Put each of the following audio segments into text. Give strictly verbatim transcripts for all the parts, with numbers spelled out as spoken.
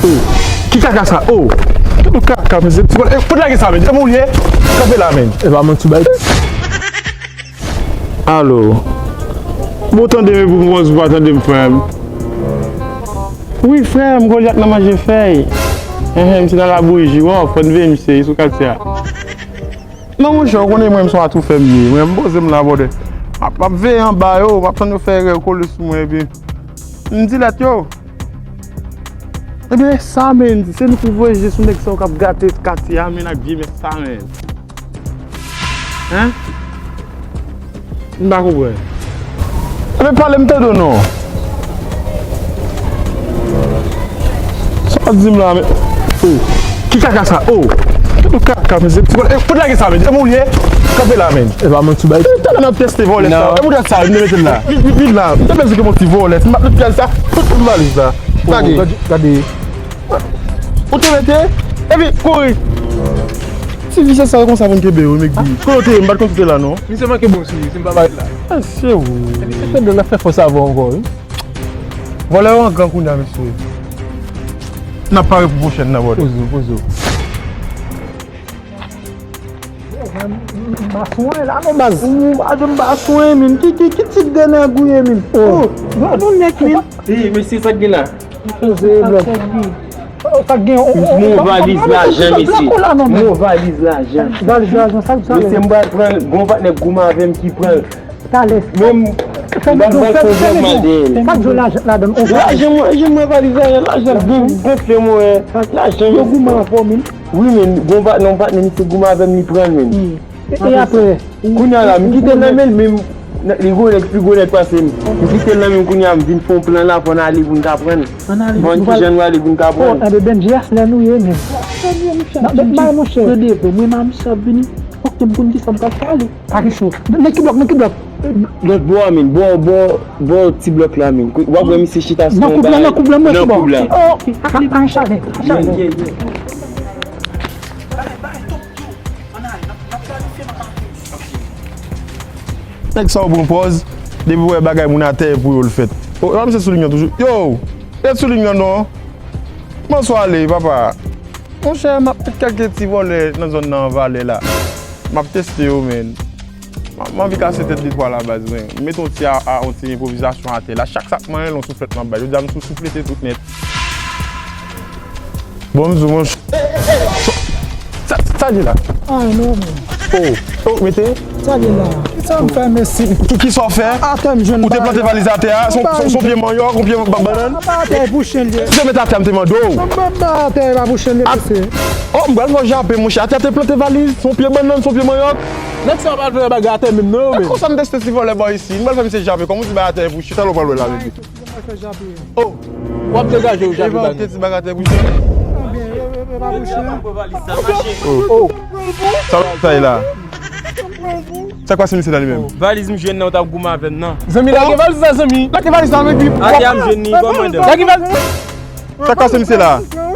Oh, ki kaka sa? Oh, ki bout kaka, mesye? Ti bòl, eh, fout lage sa, men. Depi ou ye, kanpe la, men. E pa manti bay. Alo. Bon, tande m pou m konn si w pa tande m, frè m. Wi, frè m, Golyat nan manje fèy. Enhen, misye nan labouyi, wi, fò n veye misye, li sou katye a. Non, monchè, ou konnen mwen, m se yon atoufè m ye. Mwen, m poze m la, brother. M ap, m ap veye anba yo, m ap tann yo fè erè, yo kole sou mwen, epi m di lèt yo. Ebyen, e sa, men, se nou ki voye je sou nèg sa yo k ap gate katye a, men, ak vye mès sa, men. Hein? M pa konprann. Ebyen, pale m tande w non. Sa w ap di m la, men? Oh, ki kaka sa? Oh, ki bout kaka, mesye? Ti bòl, eh, fout lage sa, men. Depi ou ye, kanpe la, men. E pa manti bay. Talè n ap teste vòlè sa. E bout sa, m te mete l la. Vin, vin, vin la. M te panse ke m yon ti vòlè. M ap met pyès sa. Tout valiz la. Lage. Gade, gade. Ou te mete? Epi, kouri. Ti visye sa yo konsa pou n kenbe yo, Mekbi. Kote w te ye? M pa t konn si w te la, non. Misye manke bon sou li, si m pa bay la. Ah, se ou. Epi, se tande l ap fè fòs avè w ankò, wi. Vòlè yo an gang kounye a, mesye. N ap pare pou pwochèn nan, brother. Poze w, poze w. M pa swen la non, baz. Ou pa janm pa swen, men. Ki, ki, ki tip de nèg ou ye, men? Oh, gade yon nèg, men. Hey, mesye, sa k gen la? Poze blòk. Oh, sa k gen, oh, oh, oh, valiz lajan, mesye. Mon valiz lajan. Valiz lajan, sa k gen? Mesye, m pral pran l. Gon patnè goumen avè m ki pran l. Talè. Menm, m pral fè yon gwo mande l. Sa k gen lajan ladan l? Lajan mwen, lajan mwen, valiz lajan, lajan gonfle mwen. Lajan yo goumen avè w, men. Wi, men, gon patnè, yon patnè, misye goumen avè m, li pran l, men. E, e apre? Kounye a la, m kite l nan men l, men m, li gwo nèg, pi gwo nèg pase m. M kite l nan men m, kounye a, m vin fè yon plan la, fò n ale pou n ka pran l. Ann ale. Bon, ki jan nou ale pou n ka pran l? Oh, enben, Benji, a lè nou ye, men. N ap met bay, monchè. Tande, mwen, m a misye ap vini. Fòk ke m konn kisa m pral pale. Pa gen cho. Nan ki blòk, nan ki blòk? Lòt bò a, men. Bò, bò, bò ti blòk la, men. W ap wè misye chita sou yon bagay. Nan koub la, nan koub la, mwen, nan koub la. Oh, pa, pa, pa, chalè, chalè. Yeah, yeah, yeah. Nèg sa yo pran pòz, depi w wè bagay moun atè, e pou yo l fèt. O, e pa misye sou liy nan toujou? Yo, ret sou liy nan non. Bonswa ale, papa. Monchè, m ap met kèk ti vòlè nan zòn nan an valè la. M ap teste yo, men. M, m anvi kase tèt de twa la, baz, men. M mete yon ti a, a, yon ti enpwovizasyon atè la. Chak sa k manyen l, yon souflèt m ap bay. Jodi a, m sou souflete tout nèt. Bon, m di w, monchè. Sa, sa di la? Ay, non, men. Oh, oh, mete. Sa di la? Kisa m fè, mesye? Ki, kisa w fè? Atè m jwenn. Ou te plante valiz atè a, se yon, se yon pye manyòk, yon pye ba-, bannann? Anba atè pou chen l ye. Si w te met atè a, m te mande w. Anba atè a, e pa pou chen l ye, mesye. Oh, m pral fè w jape, monchè. Atè a te plante valiz, se yon pye bannann, se yon pye manyòk. Nèg sa yo pa al fè bagay atè menm non, yo menm. Konsa m teste ti vòlè bò isi. M pral fè misye jape. Kòman w di bay atè pou chen, talè w pral wè l avèk li. Oh. W ap degaje w, jape bagay. Ti bagay atè pou chen. Oh. Sa w sa la? Sa k pase misye la li menm? Valiz m jwenn nan, w t ap goumen avè m nan. Zanmi, lage valiz la, zanmi. Lage valiz la, men. Atè a m jwenn li, kòmandan. Lage valiz. Sa k pase misye la?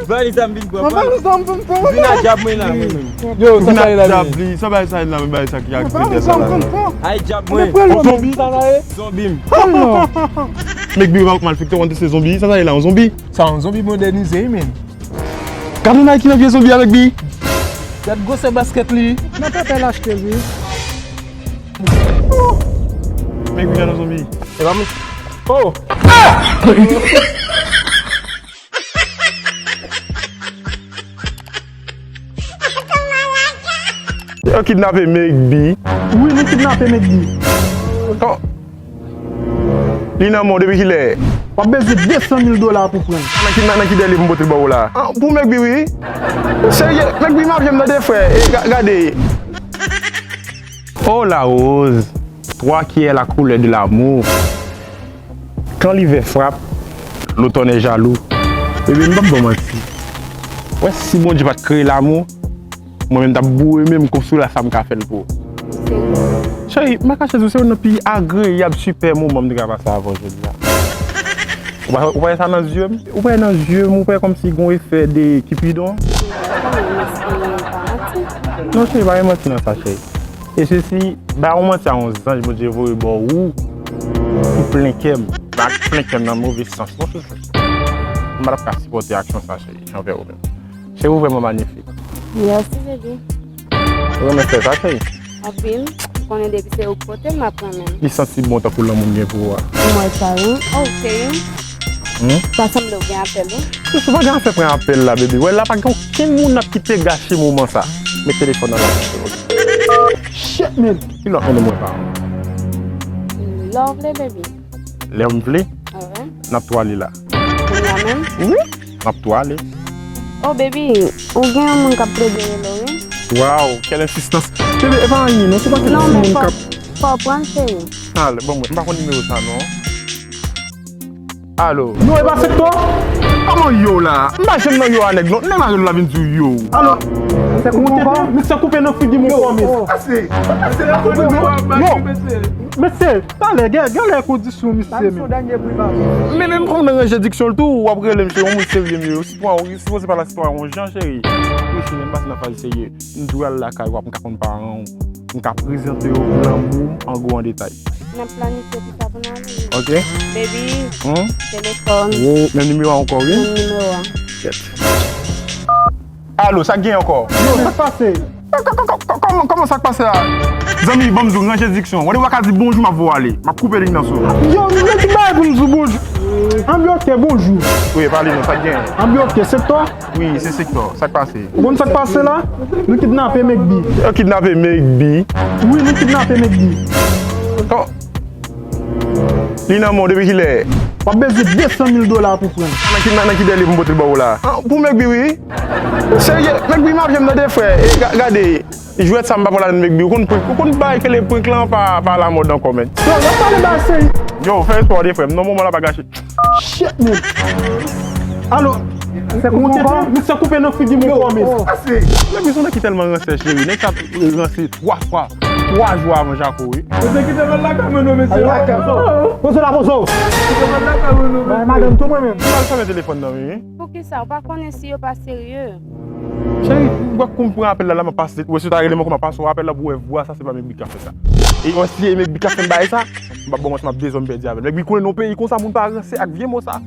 Valiz la m vin pran. Valiz la m vin pran. Vin a djab mwen la, mwen menm. Yo, sa sa ye la, men? Sa bay sa ye la, men, bay sa ki ak vide sa la. Ay djab mwen. On zonbi sa la ye? Zonbi m. Mekbi, ou pa malfektè, ou konn se zonbi. Sa sa ye la, on zonbi? Sa on zonbi modènize, wi, men. Gade Nike nan pye zonbi a, Mekbi. Gad gwosè baskèt li. Nan pèpè l achte l, wi. Mekbi, gade on zonbi. E pa mwen. Oh! Yo kidnape Mekbi. Wi, nou kidnape Mekbi. Oh. Li nan men w depi kilè? W ap bezwen de san mil dola pou pran l. Nan ki, nan, nan ki dèlye pou m pote l ba w la? Ah, pou Mekbi, wi. Serye, Mekbi, m ap jwenn nan de frè. E, ga-, gade. Oh, la rose, toi qui es la couleur de l'amour. Quand l'hiver frappe, l'automne est jaloux. Ebyen, m p ap ba w manti. Wè, si Bondye pa t kreye lamou, mwen menm t ap boure menm, konsi w la sa m ka fè l pou ou. Cheri, m pa kache di w, se youn nan pi agreyab, sipè moman m te ka pase avè w jodi a. Ou pa, ou pa wè sa nan zye m? Ou pa wè nan zye m, ou pa wè kòmsi gon efè de Cupidon? Non, cheri, pa gen manti nan sa, cheri. E sesi, ba yon manti a yon zanj Bondye voye bò ou, ki plen kè m. Ba plen kè m nan move sans. Bon, sou M pa t ap ka sipòte aksyon sa, cheri, envè ou menm. Cheri, ou vrèman manifik. Mèsi, baby. Ou renmen fè sa, cheri? Anpil. Ou konnen depi se ou k pote l, m ap renmen l. Li santi bon tankou lanmou m gen pou ou a. M wè sa, wi. Ok. Hmm? Sa sanble ou gen apèl, wi. Ou souvan gen afè pran apèl la, baby. Wè, la pa gen okenn moun n ap kite gache moman sa. Met telefòn nan la. Shit, man. Ki lòt moun mwen pa? Lè w vle, baby. Lè m vle? Ah ouais? N ap tou ale la. Kounye a menm? Wi. N ap tou ale. Oh, baby, ou gen yon moun k ap plede rele w, wi. Wow, quelle insistance. Baby, e pa anyen, non, se pa kèk timoun k ap. Non, men fò, fò w pran l, cheri. Ale, ban mwen, m pa konn nimewo sa, non. Alo. Non, e pa Sektò? Kòman yo la? M pa janm nan yo a nèg, non. Nèg la rele w la vin di w yo. Alo. Se koupe, mesye koupe nan figi m ankò, mesye. Ase, ase la koupe, non. Yo. Mesye, talè, gen, gen lè kondisyon, mesye, men. Men, men, m konn ranje diksyon l tou, w ap rele m, se yon moun serye, men yo. Sitwayen, ou sipoze pale a sitwayen yon jan, cheri. Wi, cheri, m pase nan faz serye. M di w al lakay w ap, m ka konn paran w. M ka prezante yo lanmou m an gwo an detay. N ap planifye pou sa pou n ale. Ok. Baby, hmm? Telefòn. Wo, menm nimewo a ankò, wi. Menm nimewo a. Kèt. Alo, sa k gen ankò? Yo, sa k pase? Kò-, kò-, kò-, kò-, kòman, kòman sa k pase a? Zanmi, ban m di w, ranje diksyon. Wè, depi w pa ka di bonjou, m ap voye w ale. M ap koupe liy nan sou. Yo, yo, ki bagay pou m di w bonjou? Anbyen, ok, bonjou. Wi, pale non, sa k gen? Anbyen, ok, Sektò? Wi, se Sektò. Sa k pase? Ou konn sa k pase la? Nou kidnape Megby. Yo kidnape Megby? Wi, nou kidnape Megby. Kò-, Li nan men w depi kilè? W ap bezwen de san mil dola pou pran l. Nan ki, nan, nan ki dèlye pou m pote l ba w la? An, pou Megby, wi. Serye, Megby m ap janm tande, frè. E, ga-, gade, jwèt sa m pa pran ladan Megby. Ou konn prank, ou konn bagay ke le prank lan pa, pa alamòd ankò, men. Yo, w ap pale bagay serye. Yo, fè espò de frè m. Non, moman la pa gache. Shit, man. Alo. Se koupe ankò? Misye koupe nan figi m ankò, men. Ase. Megby se yon nèg ki tèlman ransè, cheri. Nèg sa ransè twa fwa. Twa jou avan Jako, wi. Mesye, kite m al lakay mwen non, mesye. Al lakay. Poze la, poze w. Kite m al lakay mwen non, mesye. Bay madanm tou mwen menm. M al fèmen telefòn nan, wi. Poukisa? Ou pa konnen si yo pa serye? Cheri, ou wè kou m pran apèl la, la, m ap pase, ou wè si w ta rele m ankò, m ap pase w apèl la pou w wè vwa sa, se pa Megby k ap fè sa. E si e Megby k ap fè m bagay sa, m p ap ba w manti, m ap dezòm pèdi avè l. Megby konnen nan yon peyi konsa, moun pa ranse ak vye mo sa.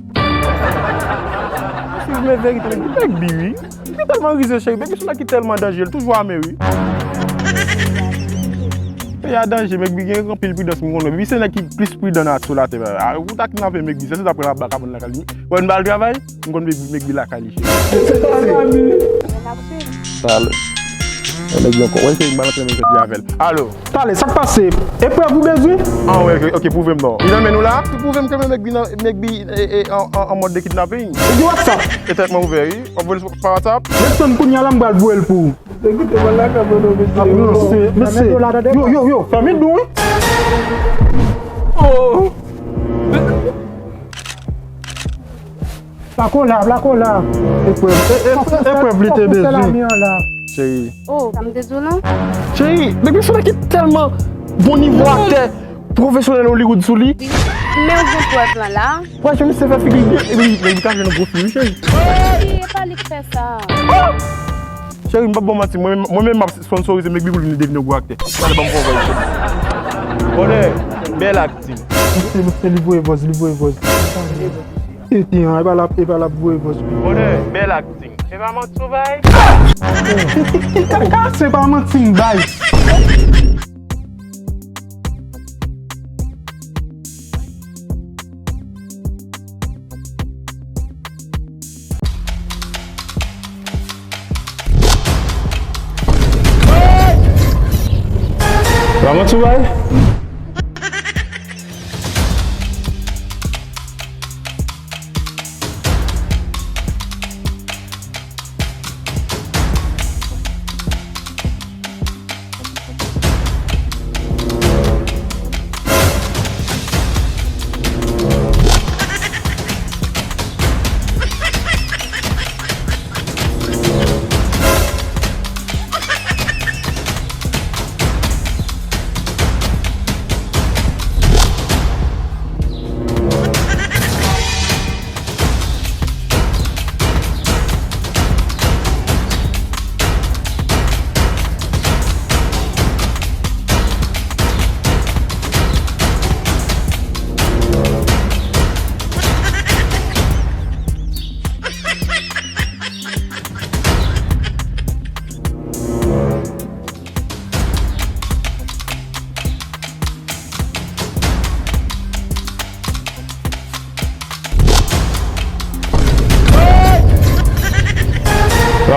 Si w vle verite, Megby, Megby, wi. Li tèlman rize, cheri. Baby se yon nèg ki tèlman danje. Li toujou ame, wi. Peyi a danje, Megby gen anpil pridans, m konnen. Baby se nèg ki plis pridan nan sou latè. A, ou ta kidnape Megby, se si w ta pran l ap ba kabann lakay li. Wè, n ba l travay, m konn Megby, Megby lakay li, cheri. Sa l. Wè, Megby ankò. Wè, cheri, m ba l antre nan menm tèt li avè l. Alo. Talè, sa k pase? E prèv ou bezwen? An, wè, ok, ok, pwouve m non. Li nan men nou la? Pwouve m ke Megby nan, Megby, e, e, an, an, an mòd de kidnaping. Ou gen WhatsApp? E tèt mwen ouvè, wi. W ap voye l sou, pa WhatsApp? Ret tann kounye a la, m pral voye l pou ou. Mesye, mesye. Yo, yo, yo, fèmen dou, wi. Oh. Lakola, lakola. Eprèv, e, e, eprèv li te bezwen. Cheri. Oh, sa m te di w lan? Cheri, Megby se yon nèg ki tèlman bon nivo aktè pwofesyonèl Hollywood sou li. Men ou gen prèv lan la? Wè, cheri, misye fè figi l byen. Epi, men li ka jwe nan gwo fim, wi, cheri. Wi, e pa li k fè sa. Cheri, m p ap ba w manti. Mwen menm, mwen menm m ap sponsorize Megby pou li vin devni yon gwo aktè. Talè, ban m konvòy, cheri. Bonè, bèl ak Mesye, mesye, li voye vòz, li voye vòz. Tenten an, e pa l ap, e pa l ap voye vòz. Bonè, bèl akting. Se pa manti w bay? Ki, ki, ki, ki, ka, se pa manti m bay. Lamanti w bay?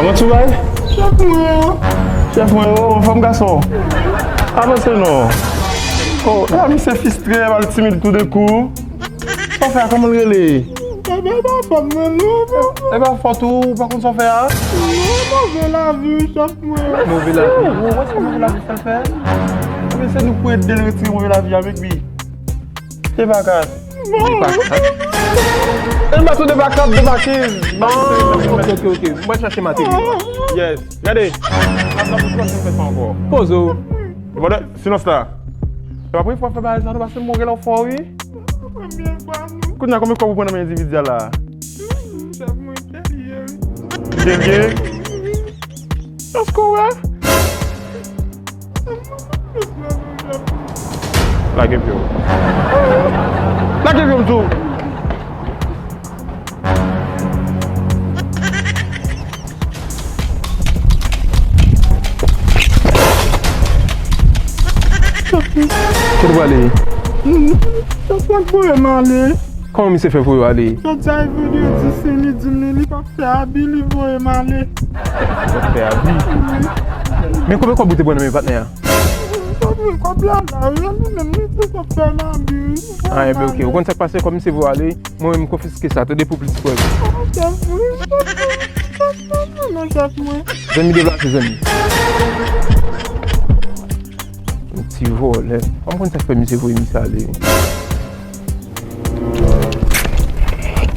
Mwen sou bay? Chèf mwen. Chèf mwen, o, anfòm gason. Avanse non. O, e pa misye fistre, e pa l timid toudenkou. Sa w fè a, kòman l rele? Bebe, e pa fòt mwen non. E pa fòt ou, ou pa konn sa w fè a? Non, move lavi wi, chèf mwen. Move lavi? Ou wè se move lavi sa l fè? Ebyen se nou k pou ede l retire move lavi a, Mekbi. Depakat. Depakat. E m ba tou depakat, depakiz. Bon, ok, ok, ok. Mwen chache materyo. Yes. Gade. Ap nan pou fè sa ankò. Poze w. Silans la. Se pa premye fwa w fè bagay sa non, paske m wè w gen lè w fò wi. Kounye a konbyen kòb ou pran nan men endividi a la? Chèf mwen, delye wi. Delye? Èske w wè? Lage pye w. Lage pye w m di w. Kote w prale? Chèf mwen voye m ale. Kòman misye fè voye w ale? Jodi a e vandredi, se li di m li, li p ap fè abi, li voye m ale. Li p ap fè abi? Men konbyen kòb ou te pran nan men patnè a? Chèf mwen, kòb la la wi, li menm li di l p ap fè m abi. A, enben, ok. Ou konn sa k pase, kòm misye voye w ale, mwen menm m konfiske sa, tande, pou plis prèv. Zanmi deplase, zanmi. Yon ti vòlè. Pa m konn sa k fè misye voye misye ale.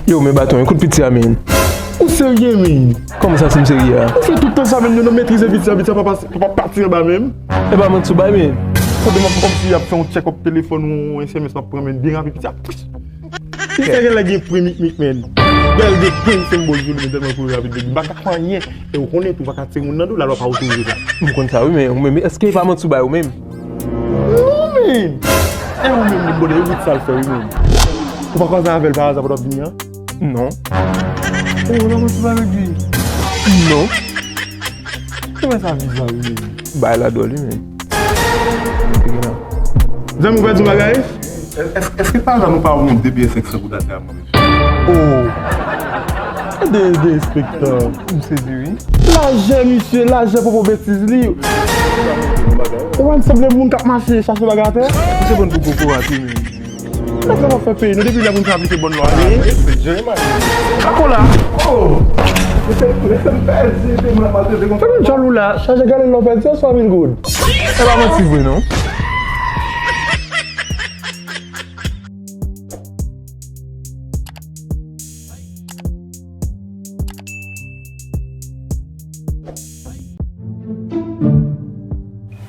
Yo, men baton, ekout piti a, men. Ou serye, men? Kòman sa, si m serye a? Ou fè tout tan sa, men nou nan metrize piti a, piti a pa pase, pa, pa pati anba men m. E pa manti w bay, men. Tande m ap kòmsi y ap fè yon check up telefòn ou S M S m ap pran, men byen rapid, piti a. Piti a genlè gen pwen mikmik, men. Genlè gen pwen senbòl sou li, men tèlman kouri rapid, men m pa ka fè anyen. E ou konnen tou, ou pa ka tire moun nan do, lalwa pa otorize sa. M konn sa wi, men ou menm, èske e pa manti w bay ou menm? Non, men. E ou menm, li bòde, e wout sa l fè, wi, men. Ou pa kwaze avè l pa aza pandan w ap vini an? Non. E ou nan manti w bay Mekbi? Non. Kòman sa viza wi, men? Bay la dòl wi, men. Zanmi, ou pèdi yon bagay? Èske, èske pa aza nou pa wè yon de biyè senk san goud atè a, mwen menm? Oh! De, de enspektè. M sezi wi. Lajè, misye, lajè pwopo betiz li. Ou wè m sanble moun k ap mache chache bagay atè? Misye pran pou kokorat wi, men. Nèg la p ap fè peyi nou, depi lè pou n fè aplike bòn lwa. Kakola! Oh! Mesye, mesye, m pèdi, se moun ap maltrete konsa. Fè m djòl ou la, chaje gade lè w pèdi an swa mil goud. E pa manti vre non.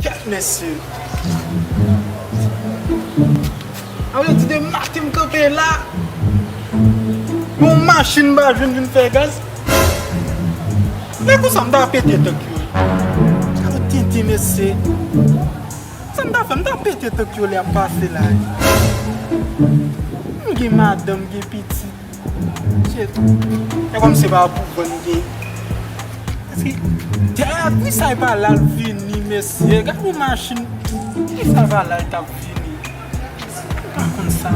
Kèt mesye. An vle di de maten m kanpe la. Yon machin m pa jwenn vin fè gaz. Men konsa m ta pete tank yo. Gade tenten mesye. Sa m ta fè, m ta pete tank yo lè y ap pase la. M gen madanm, m gen pitit. Shit. E kòm se pa pou vann gen. Èske tè a, poukisa l pa la l vini, mesye? Gade yon machin. Poukisa l pa la l t ap vini? M pa konn sa.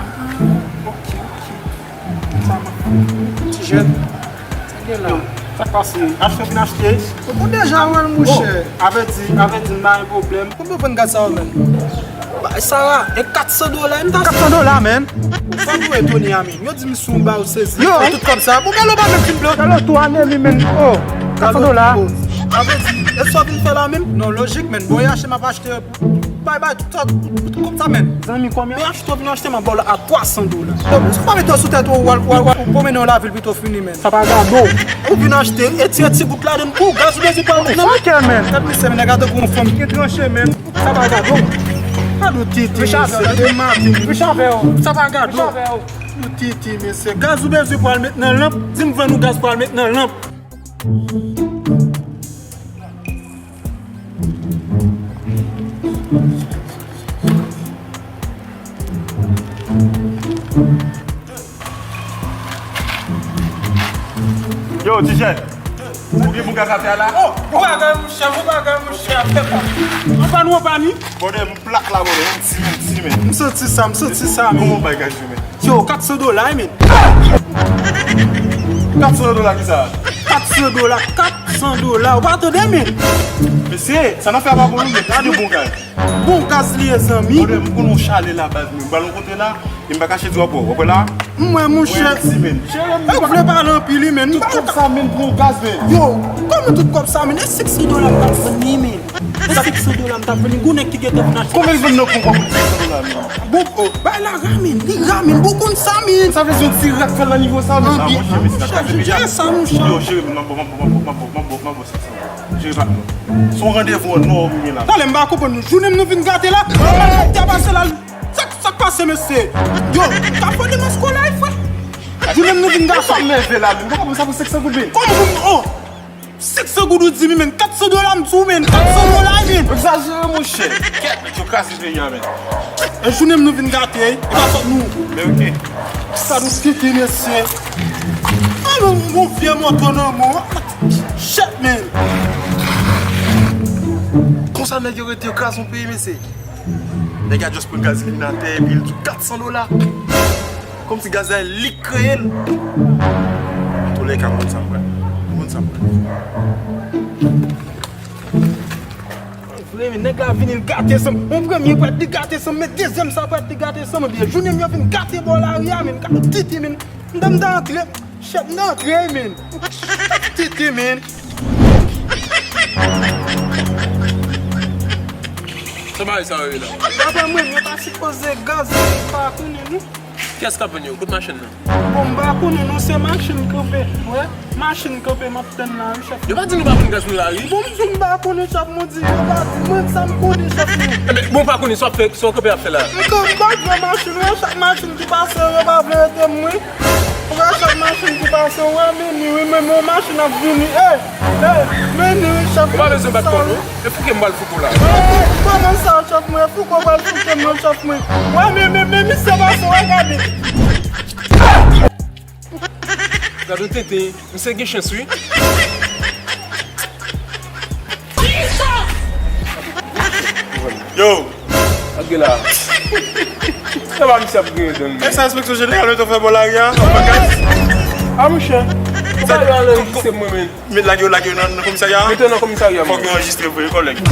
Ah, ok, ok. Sa m ap fè. Ti jèn. Sa gen la? Sa k pase? Achte w vin achte? Ou deja wè l, monchè. Avèti, avèti m pa gen pwoblèm. Konbyen w vann gaz sa yo, menn? Bay sa la, e kat san dola, m ta... Kat san dola, menn? Sa dwe etone a, menn. Yo di m si w ba yo sezi. Yo, tout kòb sa. Bon, gade w pa menm fin blan. Gade w tou ane li, menn. Oh, kat san dola. Avèti, e sa w vin fè la menm? Non, lojik, menn. Bon, e achte m ap achte. Bay, bay, tout sa, tout, tout kòb sa, menn. Zanmi, kòm yo achte, vin achte m a ba w la a twa san dola. Bon, si w pa mete w sou tèt ou, w al, w al, w al pwomennen w lavil pito fini, menn. Sa pa gade w. Ou vin achte, e ti, e ti bout ladann pou gaz ou bezwen pran nan men. Fòkè, menn. Tèt misye, menn, nèg la tankou yon fanm ki tranche, menn. Sa pa gade w. Gade w tete, mesye, depi maten. Sa pa gade w. Ou tete, mesye. Gaz ou bezwen pral met nan lanp, di m vann ou gaz pral met nan lanp. Yo, T J, ou gen pou gaz atè a la? Oh, ou bagay, monchè, ou bagay, monchè, ap fèt la. Anba nou, anba ni. Bòdè, m plat la, bòdè, yon ti, yon ti, men. M santi sa, m santi sa, men. Kòman w bay gaz yo, men? Yo, kat san dola, wi, men. Kat san dola ki sa? Kat san dola, kat san dola. Ou pa tande, men? Mesye, sa n ap fè a pa bon, men gade bon gaz. Bon gaz li ye, zanmi. Mwen, m konn yon chalè la, baz, men m pral yon kote la, e m pa kache di w ap wè, w ap wè la. M wè, monchè. Mwen, ti, men. Ou vle pale anpil, wi, men. Tout kòb sa, men, pou yon gaz, men. Yo, kòman tout kòb sa, men? E senk san dola m t ap vann li, men. E senk san dola m t ap vann li. Gon nèg ki gentan vin achte. Konbyen l vann nan konpa pou senk san dola, men? Bon, oh, bay la ra, men. Li ra, men. Bon, konn sa, men. Sa vle di yon ti rat fè l nan nivo sa, men. Ah, monchè, men, sa, monchè, jere sa, monchè. Yo, jere, men, m ap bo, m ap bo, m ap bo, m ap bo, m ap bo, m ap bo senk san. Jere pa non. Se yon randevou an nò ou gen la. Talè m pa konprann nou. Jounen m nou vin gate la. Sa k sa k pase, mesye? Yo, ka fè demans kolay, frè. Jounen m nou vin gate. Sa m nève la, men. Kòman sa pou senk san goud, men? Kòman pou m, oh! Senk san goud ou di m, men. Kat san dola m di w, men. Kat san dola, men. Egzajere, monchè. Kèt, men, yo kraze peyi a, men. E jounen m nou vin gate, e pa fòt nou. Men oke. Sa nou kite, mesye. Ah, men, yon vye moto nan men w. Shit, man. Konsa nèg yo rete, yo kraze yon peyi, mesye. Nèg la just pran gaz li nan tè, epi l di w kat san dola. Kòmsi gaz la, li k kreye l. Antoulèka, m konn sa m pral. M konn sa m pral. Vre, men nèg la vini, l gate san m. Yon premye pwèt, li gate san m, men dezyèm sa pwèt, li gate san m. Ebyen, jounen m yo vin gate bò lari a, men, gade titi, men. M ta, m ta antre. Chèf, m ta antre, men. Titi, men. Sa bagay sa yo ye la? Daprè mwen, yo ta sipoze gaz, men pa konnen, non. Kiyès k ap vann yo? Kot machin nan? Bon, m pa konnen non, se machin kanpe. Wè, machin kanpe, m ap tann la, wi, chèf. Yo pa di nou pa vann gaz nan lari? Bon, m di m pa konnen, chèf, mwen di yo pa di. Mwen, sa m konnen, chèf, mwen. Enben, bon, w pa konnen sa w ap fè, sa w kanpe ap fè la? M kanpe, m pa vle machin, wè, chak machin ki pase, yo pa vle ede m, wi. Ou wè chak machin ki pase, ou wè, men ni, wi, men, men, yon machin ap vini. Ey, ey, men ni, wi, chèf. Ou pa bezwen bat kò w, non. E fouke m pral fouke w la. Kòman sa, chèf mwen? Fouke w pral fouke m, non, chèf mwen. Wè, men, men, men, misye pase, wè, gade. Gade yon tenten, misye gen chans, wi. Yo! Gade la. Sa pa misye ap griyen dan l. E sa enspeksyon jeneral mete w fè bò lari a? Sa pa gaz? A, monchè. Ou pa yo anrejistre mwen, men. Men lage yo, lage yo nan, nan komisarya a. Mete yo nan komisarya, men. Fòk yo anrejistre vre, kòlèg.